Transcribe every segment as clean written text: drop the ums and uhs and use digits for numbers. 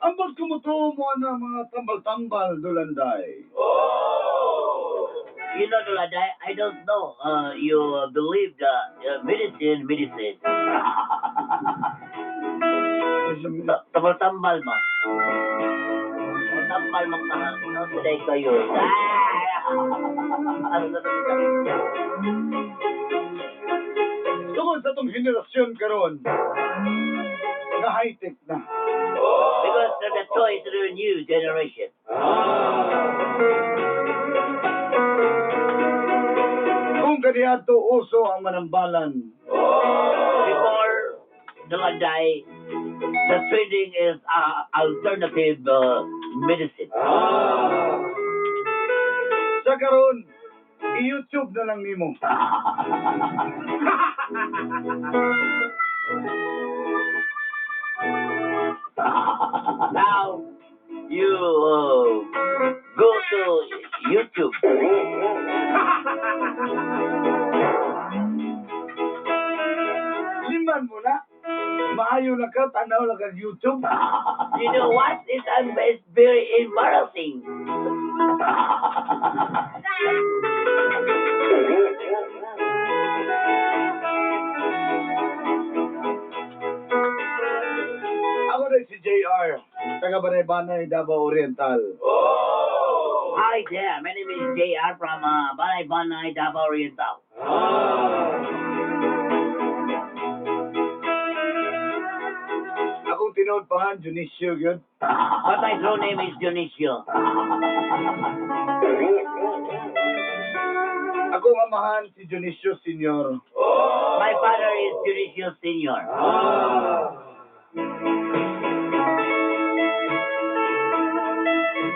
Ambot kumutuo mo na mga tambal-tambal, Dulanday. You know, Dulanday, I don't know. You believe the medicine, medicine. Tambal-tambal ba? Tambal mo ka. No, today kayo. Ah! Ano na to? Tungod sa atong henerasyon karon, nga high-tech na. Because of the choice of the new generation. Kung kaniadto uso ang manambalan, Before Dulanday, the trending is alternative medicine. Sa karon, i-YouTube na lang nimo. Now, you go to YouTube. Liman mo na. Maayo na ka, tanaw na kag YouTube. You know what? It's very embarrassing. Ako rin si JR, taga Banay-Banay, Davao Oriental. Hi there, my name is JR from Banay Banay, Davao Oriental. Akong tinuod pa Dionisio yun. But my true name is Dionisio. Akong amahan si Dionisio Senior. My father is Dionisio Senior.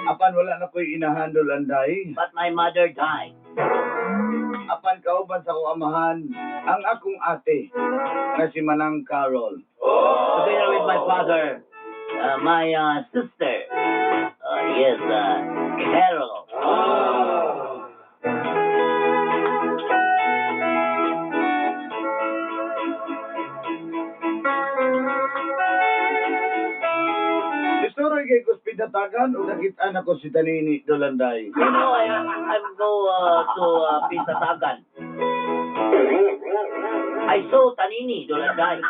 Apan wala na ko'y inahan, Dulanday. But my mother died. Apan kauban sa akong amahan, ang akong ate, nga si Manang Carol. Together with my father, my sister, yes, Carol. Istorya kay Kuspidatagan o nakita na ko si Tanini, Dulanday. I'm go to Pitatagan. I saw Tanini, Dulanday.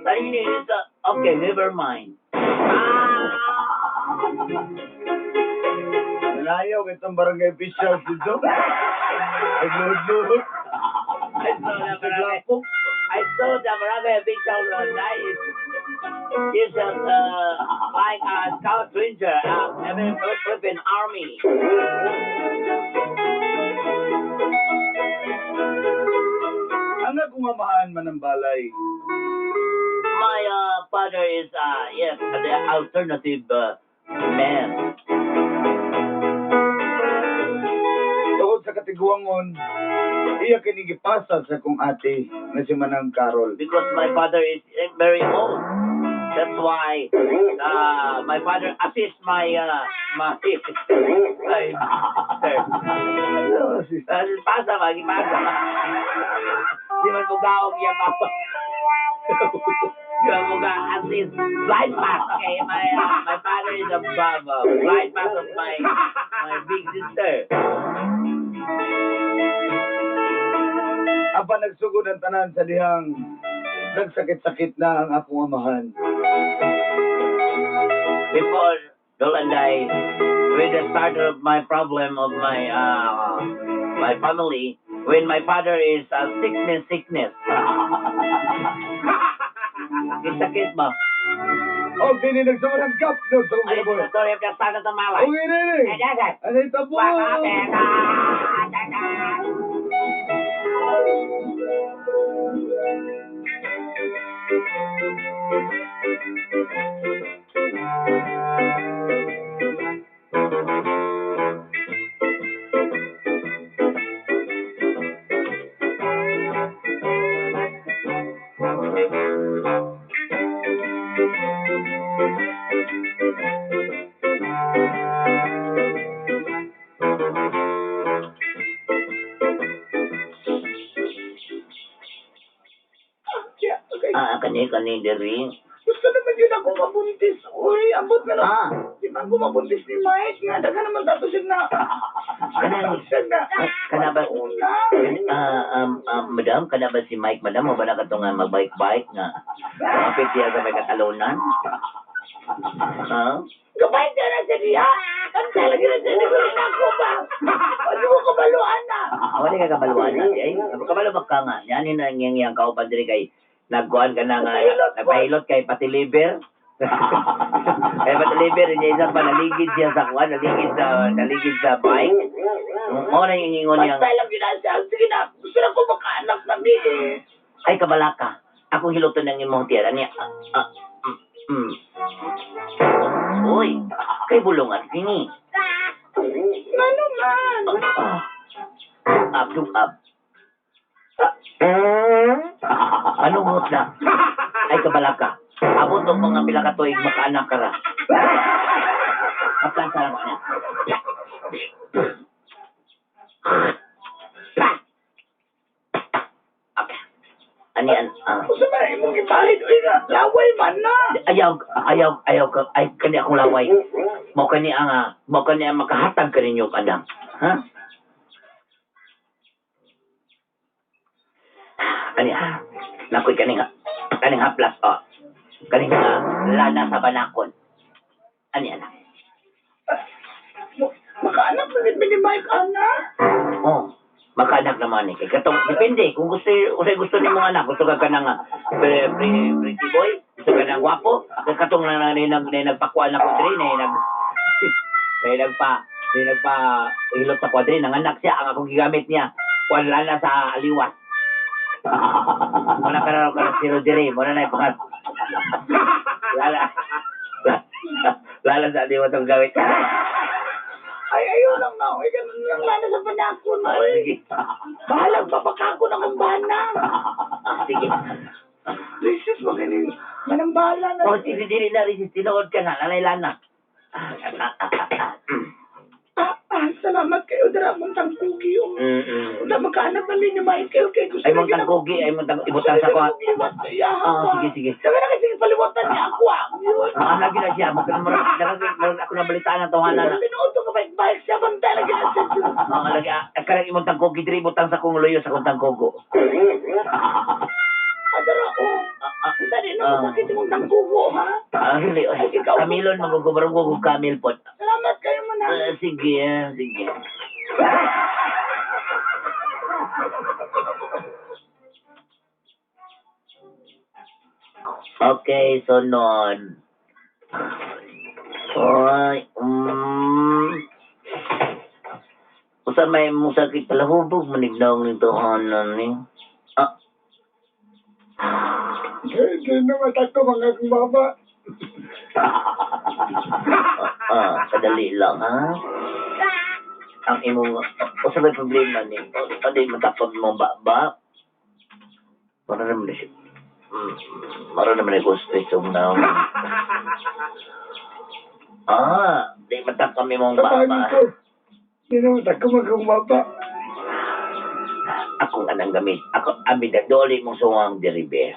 Tanini is, okay, never mind. Ah! Nalayaw kitang barangay officials dito. Nagluhod-luhod. I saw the barangay. I saw the barangay official Dulanday is like a scout ranger, I mean, Philippine Army. Ang akong amahan manambalay. My father is, yes, the alternative man. Tungod sa katiguangon, iya kini gipasa sa akong ate nga si Manang Carol. Because my father is very old. That's why my father assists my sister. Pasa ba? Gipasa. Di man mo gaog iya papa. Di man mo ga assist. Blind pass. Okay, my father is a blind pass of my big sister. Apan nagsugod ang tanan sa dihang nagsakit-sakit na ang akong amahan. Before Dolanday, with the start of my problem of my family, when my father is sickness, sickness. Sakit ba? Og dini nagsuman ang gap no sa Ay, kinabuhi. the story of the start of my life. Okay, nini. And that's it. Ano itabo? Ah, kani kani diri. Gusto naman yun ako mabuntis. Uy, ambot na lang. Ah, Di ba ako mabuntis ni Mike nga? Daga naman tapos siya na. Kanang- Siya na. Kana ba Una. Ah, madam, kana ba si Mike, madam, mo ba na katong nga magbike-bike nga? Kapit siya sa may katalunan? Ha? Gabay ka na sa diha. Ang talaga na sa diha. Ako ba? Ano mo kabaluan na? Wala ka kabaluan na. Ay, kabalo ba ka nga? Yan na ang iyang kauban diri kay nagkuan ka na nga, nagpahilot kay pati liver. Kay pati liver, niya isa pa, naligid siya sa kuan, naligid sa bike. Mo na yung ingon niyang, Basta lang yun siya. Sige na. Gusto na ko makaanak na mi eh. Ay, kabalaka. Ako hiluton ng imong tiyan. Ani, ah, ah, mm. Uy, kay bulungan kini. Ngano man? Ah, up, look up. Panungot na. Ay, kabalaka. Abot og mga pila ka tuig makaanak ka ra. Magkasara ko na. Okay. Ani an ah. Gusto ba na imong ipahid? Uy nga, laway man na. Ayaw, ayaw, ayaw ka, ay kani akong laway. Mao kani ang makahatag kaninyo og andam. Ha? Ani ha? Nakoy kaning haplas oh. Kaning lana sa banakon. Ani ana. Makaanak na rin ni Mike, ana. Oh, makaanak naman eh. Kay katong depende kung gusto usay gusto nimo anak, gusto ka kanang pretty boy, gusto ka nang gwapo, kay katong na na na, na nagpakuan na ko diri na nag na nagpa na nagpa hilot sa kwadri nanganak siya ang akong gigamit niya. Kuan lana sa aliwas. Wala ka na ka zero diri, mo na na ipangat. Lala. Lala sa aliwas ang gamit. Ay, ayaw lang na. Uy, ganun lang lana sa panakon. Ah, Uy. sige. Bahalag, babakako na kung bana. Ah, sige. Princess, magaling. Manambala na. Oh, sige, dili na rin. Tinuod ka na. Lalay lana. Ah, ah, ah, ah, ah. Ah, ah, salamat kayo. Dara mong tangkugi. Oh. Unta magkaanak na ni Michael kay gusto Ay, mong tangkugi. Ay, mong tangkugi. Ibutang sa kwa. Ah, sige, sige. Sabi na kasi paliwatan niya ako ah. Yun. Ah, lagi na siya. Ako nabalitaan ang tawanan na. Tinuod to kabait bike siya. Bantay lagi na siya. Ah, lagi. Ah, karang imong tangkugi. Diri ibutang sa kong luyo sa kong tangkugo. Adara ko. Ah, ah. Unta di na masakit imong tangkugo ha. Ah, really. Ay, Kamilon, magugubarong ko Kamil po. Salamat kayo man. Ah, sige, ah, sige. Okay, sunod. Oy. Usa may mong sakit palahubog manignaw nito hanan ni. Ah, Hindi naman ako mga baba. ah, kadali lang ha. Ang imong usa may problema ni. Adi matapag mo ba ba? Para naman na siya. Mara naman ay gusto itong na. Ah, di matapag mong ba ba. Hindi naman ako mga baba. Akong anang gamit. Ako, abi na doli mong suwang diribe.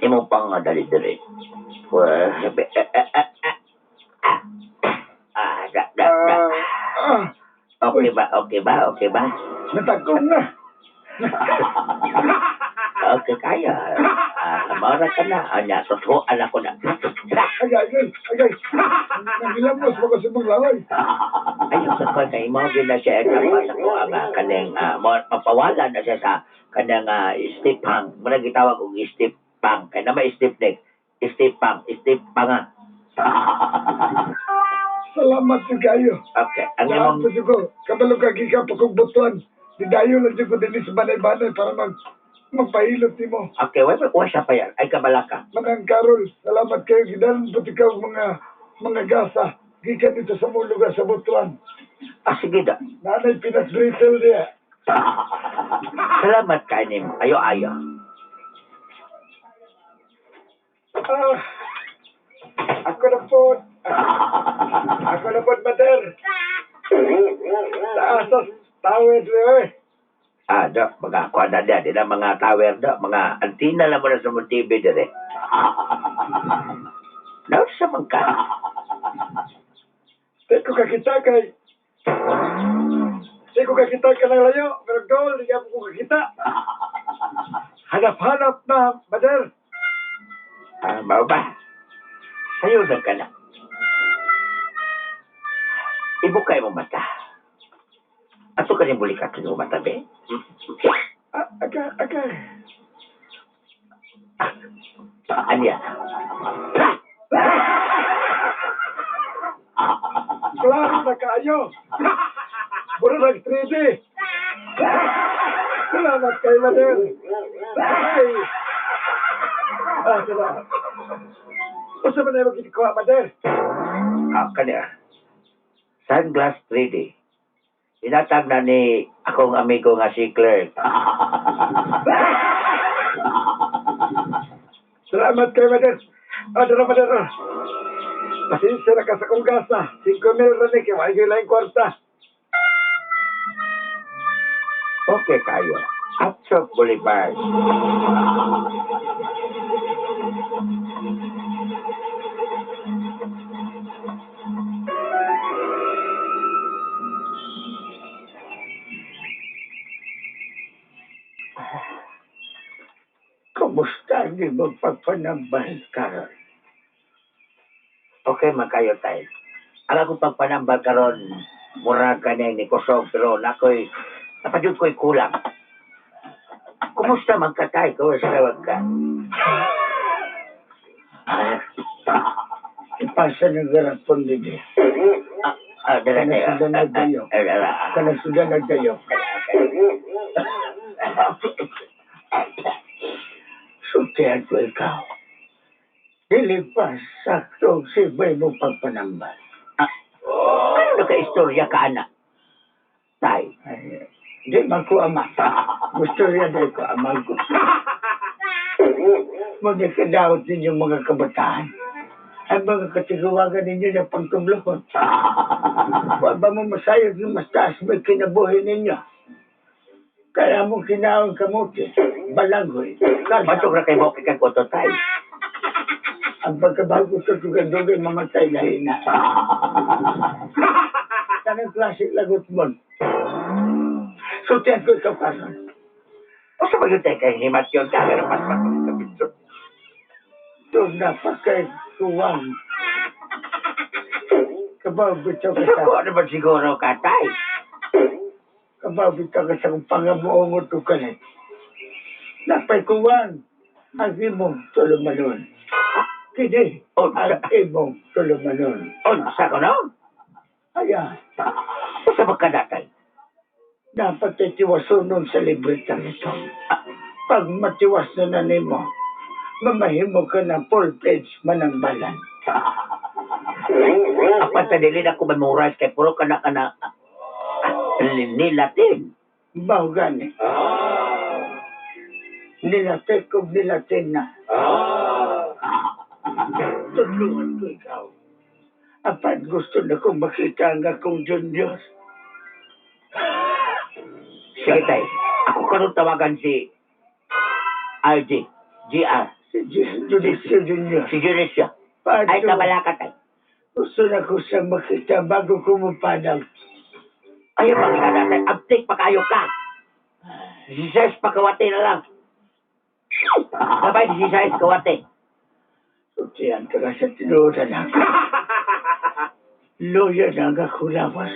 Imo pang nga dali diri. Wah, sabi, eh, eh, eh, eh, ah, ah, da, da, da. Ah, Okay ba, okay ba, okay ba? natagong na. Okay, kaya. Ah, mara ka na. Anya, totoo, anak ko na. Agay, agay, agay. Nangilamos mo kasi mong laway. Ayaw sa ko kay mo gyud na siya ang sa ko ang kaning mapawala na siya sa kanang stiff hang. Mura gitawag og stiff pang kay na may stiff neck. Stay pang, stay panga. Salamat jud kayo. Okay, ang Saan imong po jud ko? Kabalo ka gikan pa kong Butuan. Didayo lang jud ko dinhi sa banay-banay para magpahilot nimo. Okay, why wa siya pa yan? Ay kabalaka. Manang Carol, salamat kayo. Gidalan po ikaw mga gasa. Gikan dito sa mong lugar sa Butuan. Ah, sige da. Nanay Pinas Brittle niya. Salamat kay nimo. Ayo ayo. Ah, ako na po. Ako na po, Mater. Taas sa tawid, eh. Ah, do, mga kuan na diyan, di na mga tower do, mga antina lang mo na sa mong TV dire. Daw sa man ka. Di ko kakita kay... Di ko kakita ka ng layo, pero dool, di ko kakita. Hanap-hanap na, Mater. Ah, mao ba? Sayo na ka na. Ibukay mo mata. Ato ka ni bulikat mo mata, be. Ah, aga, aga. Anya. Klaro na kayo. Puro nag 3D. Salamat kay Mater. Ay. Ah, salamat. Usa man na yung ginikuha, Mater? Ah, kanya. Sunglass 3D. Inatag na ni akong amigo nga si Claire. Salamat kay Mater. Ah, dara, Mater. Ah. Pasensya na ka sa kong gasa. 5,000 ra ni kay wala gyud laing kwarta. Okay kayo. Upshop Boulevard. Kumusta ang imong pagpanambal karon? Okay man kayo tayo. Ang akong pagpanambal karon mura ka na ni kusog pero nakoy napadyod ko'y kulang. Kumusta man ka tay? Kumusta man ka? Ah, ipasa ng garapon din. Ah, ah, dala tayo. Kanang sudan na tayo. Ah, dala. Kanang sudan na tayo. Sultihan ko ikaw. Dili pa sakto sibay mo pagpanambal. Ah, ano na ka istorya ka, anak? Tay. Ay, di man ko ama. Gusto riya dahil ko ama ko. Mga kadawat ninyo mga kabataan. Ang mga katiguwagan ninyo na pagtublohon. Wa ba mo masayod na mas taas may kinabuhi ninyo? Kaya mo kinaon kamuti, balanghoy, kasa. Batok ra kay mo kay kag oto, tay. Ang pagkabago sa dugay-dugay, mamatay lahi na. Tanang klase lagot mo. Sultihan ko ikaw karon. Usa ba yun tay kay himat yun ka? Pero pas pas ka bitso. Doon na pa kay kuwang. Kabaw bitaw ka Sa sa ko naman siguro ka, tay. kabaw bitaw ka sa kung pangamuongot o kalit. Napay kuwang ang imong tulumanon. Kini ang imong tulumanon. Unsa ko no? Aya, Usa ba ka na, tay? dapat ay tiwasunon sa libreta nito. Pag matiwas na na nimo, mamahimo ka na full-fledged manambalan. Apan ta dili na ko memorize kay puro ka na ka na nilatin. Mao gani. Nilatin kog nilatin na. Tudluan ko ikaw. Apan gusto na kong makita ang akong junior. Sige tay, ako karon tawagan si RJ, GR, Si Junior Junior. si Junisha. Ay Pato, kabalaka tay. gusto na ko siyang makita bago ko mupanag. Ayaw mga na tay, abtik pa kayo ka. 16 pa kawate na lang. Sabay 16 kawate. Sutihan ka na sa tinuod na ako. Loya na ang ako lawas.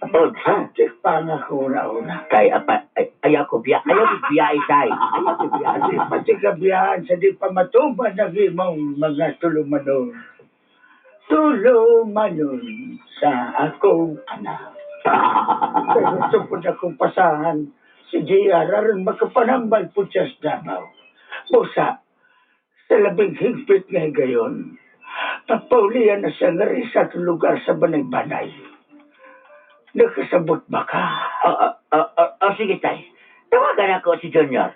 Unsa? Tik pa nga ko una-una. Kay apa ay, ayaw ko biya, ayaw ko biya tay. Ayaw ko biya. Di pati kabiyahan sa di pa matuman ang imong mga tulumanon. Tulumanon sa akong anak. Pero gusto po na akong pasahan si JR aron makapanambal po siya sa Davao. Busa, sa labing higpit nga higayon, pagpaulian na siya nga rin sa atong lugar sa Banay-Banay. Nakasabot ba ka? O, sige tay. Tawagan ako si Junior.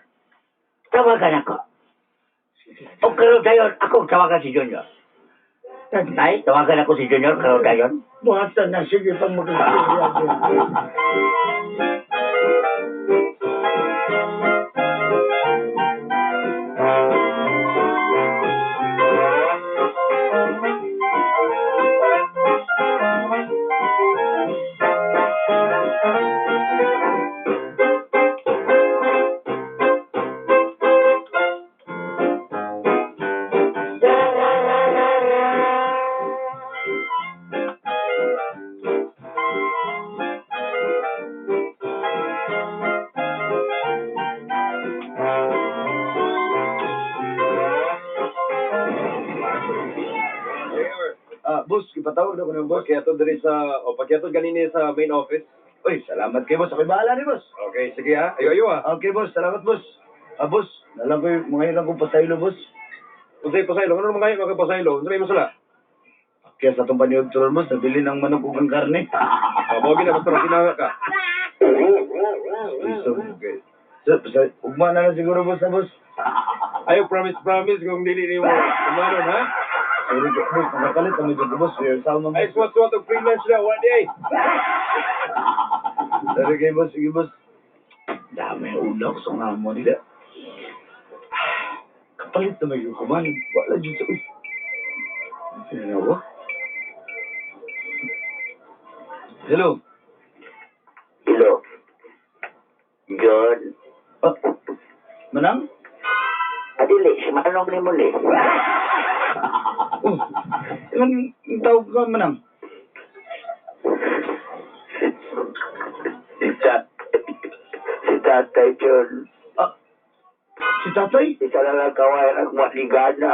Tawagan ako. O karon dayon, ako tawagan si Junior. Tay, tawagan ako si Junior karon dayon. Buhatan na, sige pa magkakaya. Ah, boss, ipatawag na ko ng boss. Pakiato diri sa o pakiato ganini sa main office. Uy, salamat kay boss. Ako'y bahala ni boss. Okay, sige ha. Ayo ayo ha. Okay, boss. Salamat, boss. Ah, boss. Nalang ko yung mga ilang kong pasaylo, boss. Unsay pasaylo? Ano naman kayo mga pasaylo? Unsa may masala? Kaya sa itong paniog turon, boss, nabili ng manok ug ang karne. Ah, mao gina basta maginawa ka. Uy, so, okay. So, sa, ugma na lang siguro, boss, na, boss. Ayo promise promise kung dili nimo kumanon ha. Sorry, ko, boss. Nakapalit kami dyan ko, boss. Yung sama, Ay boss. swat swat og freelance na wa di ay. Sorry kay boss. Sige, boss. Dami ang ulo ko sa nga mo nila. Ah, kapalit na may kuman. Wala dyan sa... Uy. Sino Hello. Hello. John. Ah, Manang? Adili, si Manong ni muli. Oh, ilang tawag ka, Manang? Si Tatay. Si Tatay John. Ah, si tatay? Isa na lang kawayan ang maligana.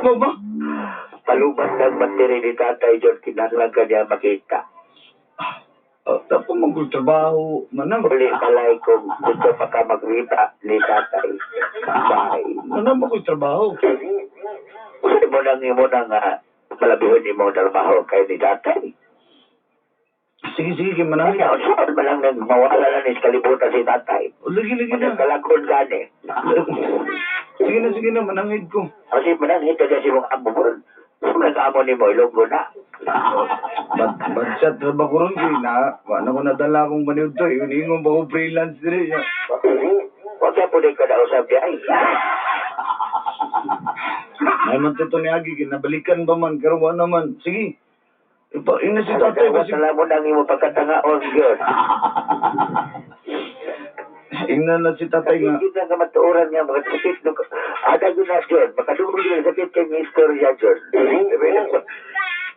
Mo ba? Palubat ng battery ni Tatay John, kinahanglan ka niya makita. Ah, tapos mag-trabaho, Manang. Uli palay kung gusto pa ka magkita ni Tatay. Bye. Manang ako'y trabaho. Gusto mo nang imo nang palabihon nimo trabaho kay ni Tatay. Sige, sige, kay Manang. Kanya, usahan man lang nang mawala na ni sa kalibutan si Tatay. Oh, lagi, lagi na. Magkalagon gani. Sige na, manangid ko. Kasi manang hito kasi mong amo mo. Kung nag-amo ni mo, ilonggo na. Bad, bad shot na ba ko ron, kay na, wala ko nadala akong maniod to. Ingon ba ko freelance dire. Ya. Huwag ka po din ka na usap niya. Ay, May man to ni Agi, kinabalikan ba man, karon wala naman. Sige. Ipa, ina si tatay ba si... Wala mo nang imo pagkatangaon yun. Ingnan na si tatay nga. Hindi na ka matuoran nga, mga sakit. No, ada yun na yun. Makadungog yun, sakit kay may istorya yun.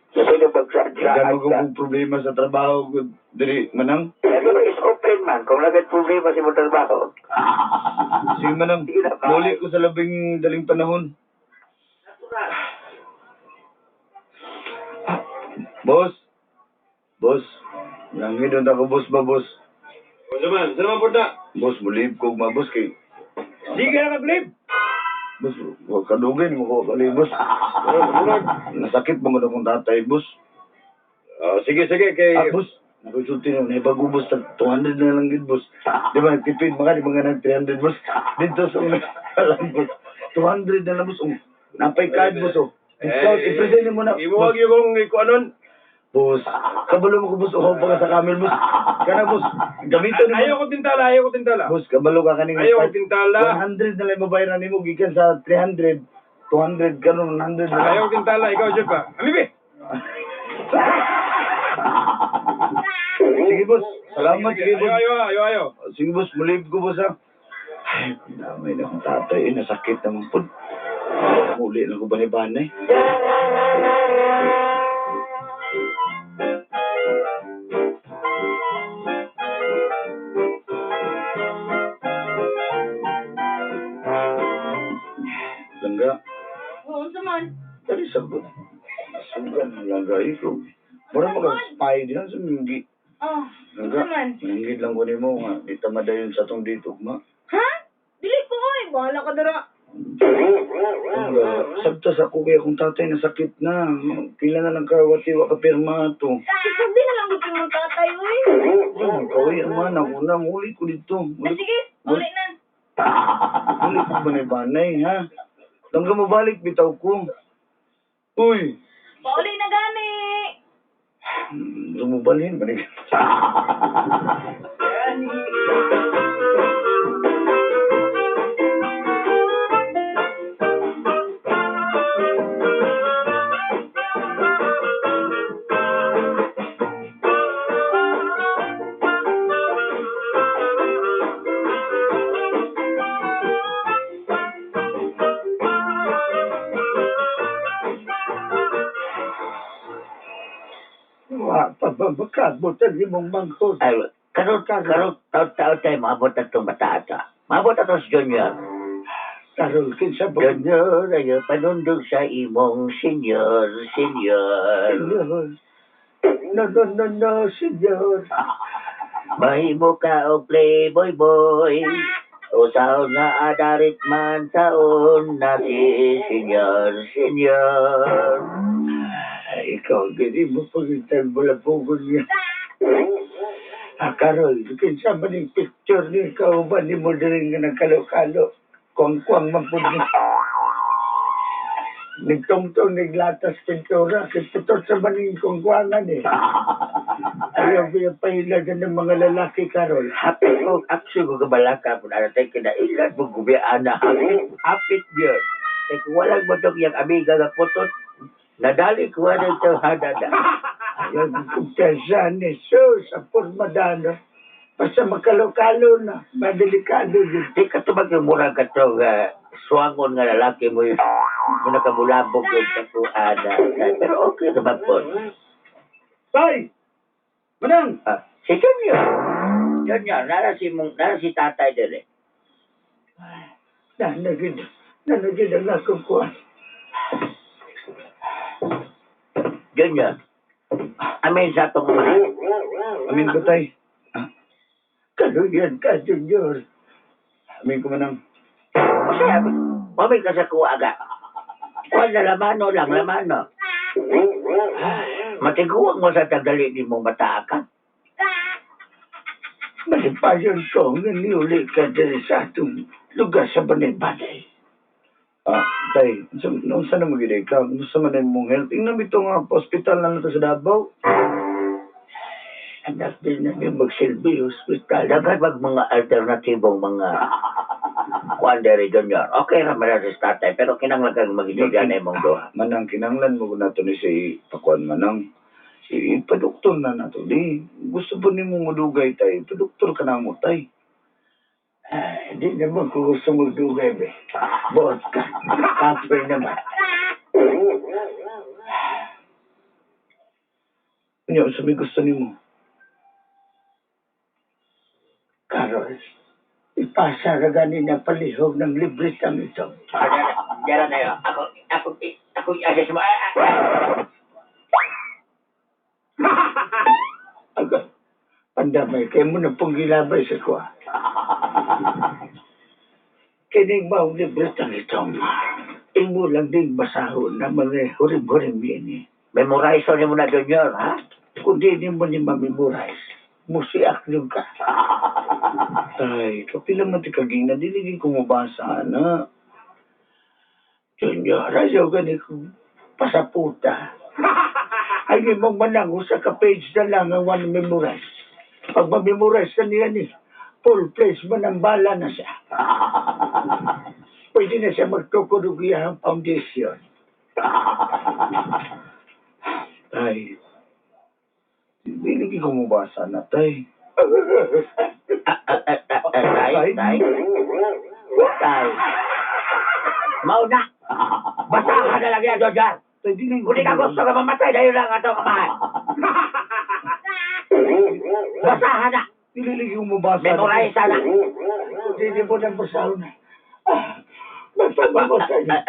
Kasi nung Dagan mo pagsadya. kung problema sa trabaho ko diri manang. Pero is open man. Kung nagad problema sa imong trabaho. Sige manang, Sige na, bye. muli ko sa labing daling panahon. Ah, boss. Boss. Nangidon ako boss ba boss? Unsa man? Unsa man pud na? Boss, mulib ko ma boss kay. Sige na ka-blip. Boss, wa kadugay mo ko kali boss. Murag. Nasakit mo akong tatay boss. Ah, sige sige kay Ah, boss. Nakusulti na, naibag boss, tag 200 na lang gid boss. Di ba, nagtipid mga, di ba nga nag 300 boss? Dito sa una, alam boss. 200 na lang boss, oh. Napay card boss, oh. Discount, i-present mo na. Eh, Imo wag yung ikuanon. Boss, kabalo mo ko boss, uhaw pa ka sa camel boss. Kana boss, gamiton Ayaw mo. ko tintala, ayaw ko tintala. Boss, kabalo ka kaning Ayaw ko tintala. 100 na lang mabayaran nimo gikan sa 300, 200 karon 100 na lang. Ayaw ko tintala, ikaw jud pa. Amibi. Sige boss, salamat sige boss. Ayo ayo ayo ayo. Sige boss, mulib ko boss ha. Ay, damay na akong tatay. Eh, nasakit naman po. Muli na ko banibanay. Langga, Oo, unsa man? dali sa ko. Sugan na langga ikaw. Mura mga spy diyan sa minggi. Oh, Langga, unsa man? mananggid lang ko nimo nga di ta madayon sa atong date ugma. Ha? Dili ko oy, bahala ka dira. Langga, sabta sa ako kay akong tatay nasakit na. Pila na lang ka wati wa ka pirma to. Sabi na lang gud mong tatay oy. Ano ka oy, ama na ko na muli ko dito. Ah, Muli, sige, uli na. muli ko banay-banay ha. Langga mabalik bitaw ko. Uy, Pauli na gani. lumubalhin ba ni? Wa pa ba makabot ang imong manghod? Ay, karon karon taon tayo maabot na itong bata ata. Maabot na to si Junior. Karol, kinsa ba? Junior, ayo panundog sa imong senyor, senyor. Senyor. No, no, no, no, senyor. Mahimo ka og playboy boy. Usaon nga adarit man taon na si senyor, senyor. Ay, ikaw, gini mo pagintang bulabugon niya. Ah, Karol, kinsa man yung picture ni ikaw ba ni mo diri nga nagkalo-kalo? Kuwang-kuwang man po ni. Nagtungtong, naglatas pintura, kiputot sa maning kuwang-kuwangan eh. Ayaw ko yung pahilagan ng mga lalaki, Karol. Hapit ko, action ko kabalaka po na tayo kinailan mo gubiyaan na hapit, hapit yun. Kaya kung walang motok yung amiga nga putot, nadali ko na ito hadada. Ayaw ko kumpiyansa ni Sus sa pormadano. Basta makalo-kalo na, madelikado yun. Di ka tumag yung murang ka to, swangon nga lalaki mo yun. Mo nakabulabog yung kakuana. Pero okay naman po. Tay! Manang! Ah, si Junior. Junior, nara si, mong, nara si tatay dili. Nanagid, nanagid ang akong kuwan. Junior, amin sa atong amahan. Amin ko tay. Ah, Kaluyan ka, Junior. amin ko manang. Kasi, mamay ka sa kuwa aga. Kuha na lamano lang, lamano. Matiguang mo sa tagali ni mong mataakan. Malipayon ko nga niuli ka diri sa atong lugar sa Banay-Banay. Ah, tay, unsa na mo gid ka? Unsa man ang imong health? Ingnan bitaw nga hospital na lang to sa Davao. Anak din na niya magsilbi hospital. Dapat wag mga alternatibong mga kuan dere Junior. Okay ra man sa tatay, pero kinahanglan kang maging na imong duha. Manang kinanglan mo na to ni si pakuan manang. Ipadoktor na nato di. Gusto po nimo modugay tay, ipadoktor ka na mo tay. Ay, di naman ko gusto magdugay, be. Buot ka. Kapoy naman. Unya unsa may gusto nimo? Karol, ipasa ka gani na palihog ng libritang ito. Dara na yo. Ako ako ako i-assess mo. Ah, ah, ah. Aga, pandamay, kayo mo na pong gilabay sa kuha. Kining maong libritang itong imo lang din basahon na mga hurim-hurim yun eh. Memorize ni mo na Junior, ha? Kung di mo ni mamemorize, musiak yung ka. Tay, kapila man ti kagina dili gid ko mobasa ana. Junior, ayaw gani kong pasaputa. Ay, mong manang, usa ka page na lang ang one memorize. Pag ma-memorize na niya ni, full place man ang bala na siya. Pwede na siya magtukod og iyang foundation. Tay, dili gid ko mobasa na tay. Ah, ah, ah, ah, ah, tay, tay. Tay. Mao na. Basahan na lang yan, Junior. Tay, dili Kung di ka gusto ka mamatay, dahil lang atong amahan. Basahan na. Dili lagi ko mabasa. Memorize na. Hindi mo na basahon na. Ah, basta mabasa niya.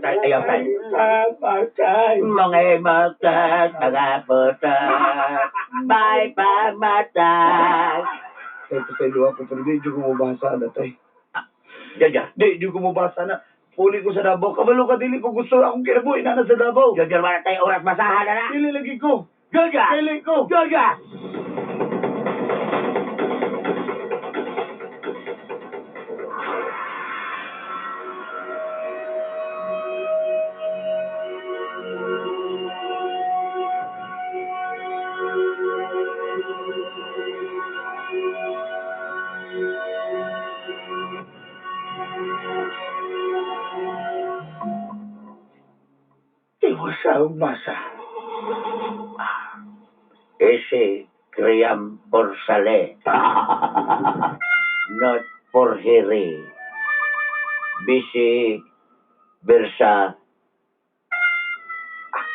Ayaw tay. Pamatay. Mga imatag, mga putat, may pamatay. Tay, pasayloa ko, pero di ko mabasa na, tay. Jojo, Di ko mabasa na. Puli ko sa Davao. Kabalo ka, dili ko gusto akong kinabuhi na na sa Davao. Jojo, wala tayo oras basahan na na. Dili lagi ko. Jojo! Dili ko. Jojo! Tiwasa umasa. Ese cream por sale, not por hiri. Bisi versa. Ah,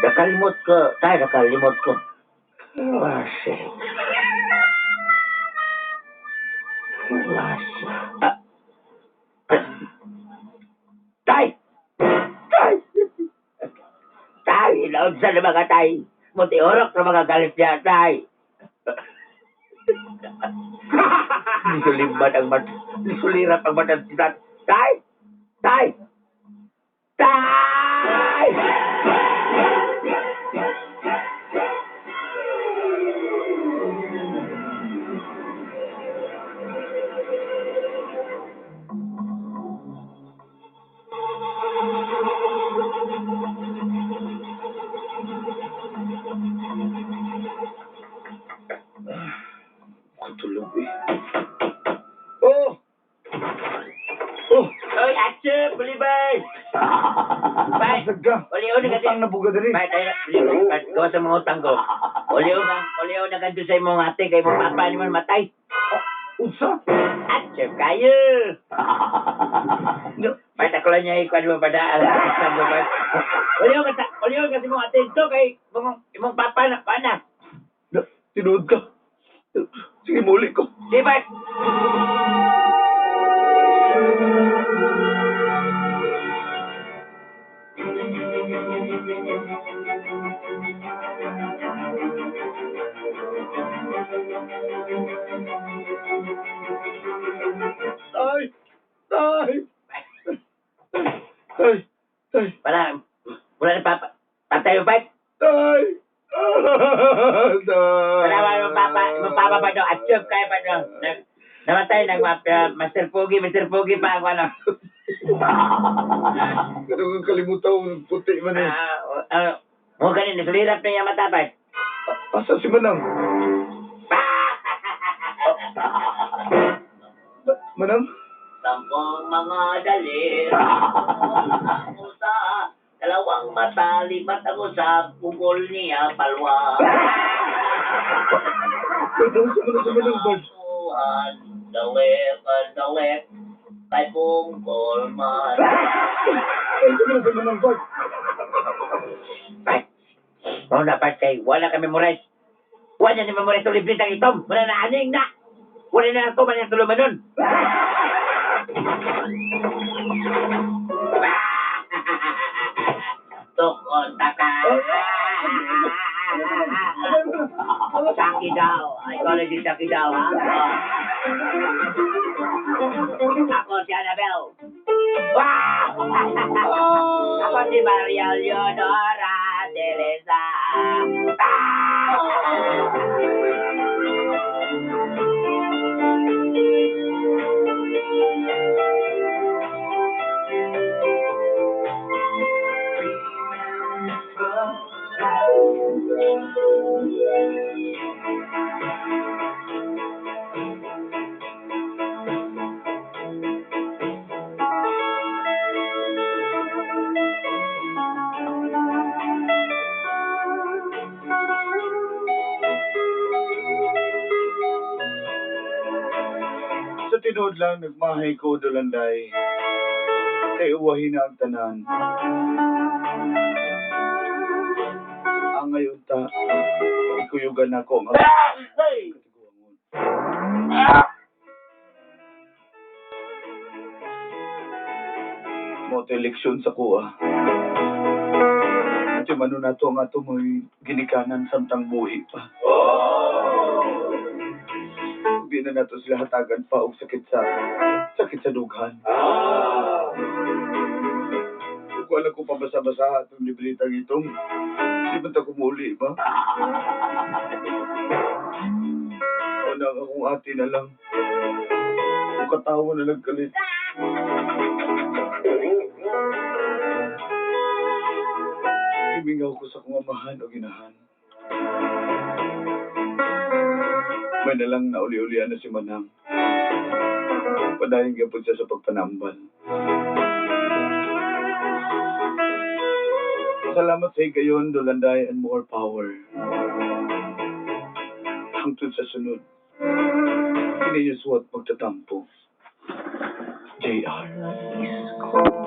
nakalimot ko. Tay, nakalimot ko. Classic. Classic. Ah. Tay! Tay! Tay! Ilaon sa na mga tay. Munti orok na mga galit niya, tay. Nisulimbat ang mat... Nisulirap ang mata si tat. Tay! Tay! Tay! Katulog eh. Oh! Oh! Oy, atse! Bulibay! Bay! Masag ka. Ulion na kasi. Utang na buga diri. Bay, tayo. Ulion. Gawa sa mga utang ko. Ulion ka. Ulion na kanto sa imong ate kay imong papa ni man matay. Unsa? Atse kayo! No. Bay, takulan niya ikuan mo padaan. Ulion ka sa ulion kasi mong ate ito kay imong papa na pana. Na, tinuod ka. Sige, muli ko. Di ba? Tay! Tay! Tay! Tay! Wala, wala na papa. Patay mo ba? Tay! Tay! Wala ba yung papa, yung papa pa daw, atsyop kayo pa daw. Namatay nang Master Pogi, Mr. Pogi pa ako ano. Ganun kang kalimutan ko, puti man eh. Mo ganin, nasulirap na niya mata ba? Asa si Manang? Manang? Sampung mga dalir, ang usa, dalawang mata, limat ang usap, bungol niya, palwa. Manang, si Manang, si Manang, Bard. Tuhan, dawit, dawit, kay bungkol man. Ay, si Manang, si Manang, Bard. Ay, mau dapat kay wala ka memorize. Wala ni memorize sa libre ang itom. Wala na aning na. Wala na ako man ang tulumanon. Tukon taka. Saki daw. Ay, ikaw lang si Saki daw, ha? Ako si Annabelle. Wow! Ako si Maria Leonora de Leza. Sa tinuod lang, nagmahay ko dolanday. Kay uwahin na ang tanan. Ang ngayon ta, ikuyugan ako ang Hey! katiguangon. Mo to eleksyon sa kuha. At yung ano na to ang ato mga ginikanan samtang buhi pa. Hindi na nato sila hatagan pa og sakit sa dughan. Kung alam ko pabasa-basa atong libritang itong, di ba ta kumuli ba? O na akong ate na lang. Kung katawa na nagkalit. Gimingaw ko sa kong amahan o ginahan. May nalang na uli-ulian na si Manang. Padayon gyapon siya sa pagpanambal. Salamat sa higayon, Dolanday, and more power. Hangtod sa sunod, kini suwat magtatampo. JR. Isko.